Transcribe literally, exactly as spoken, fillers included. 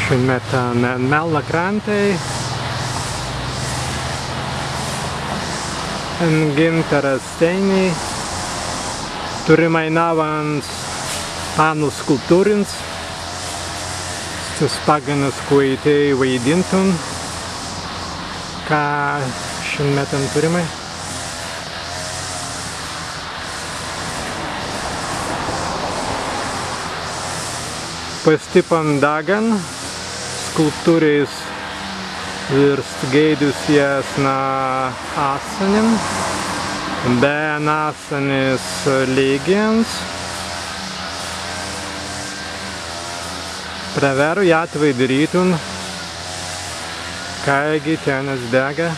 Šin mettan en Melnakrāntei, en Gintaras teinū, turrimai nawwans pannus skulptūrins, stesse paggan, kwēi tēi waidīntun, ka šin mettan turrimai. Pastippan daggan skulptūris wīrst gēidusjas na assanin, be en assanis līgiens. Prawerru jāu waidītun, kāigi tenēi degga.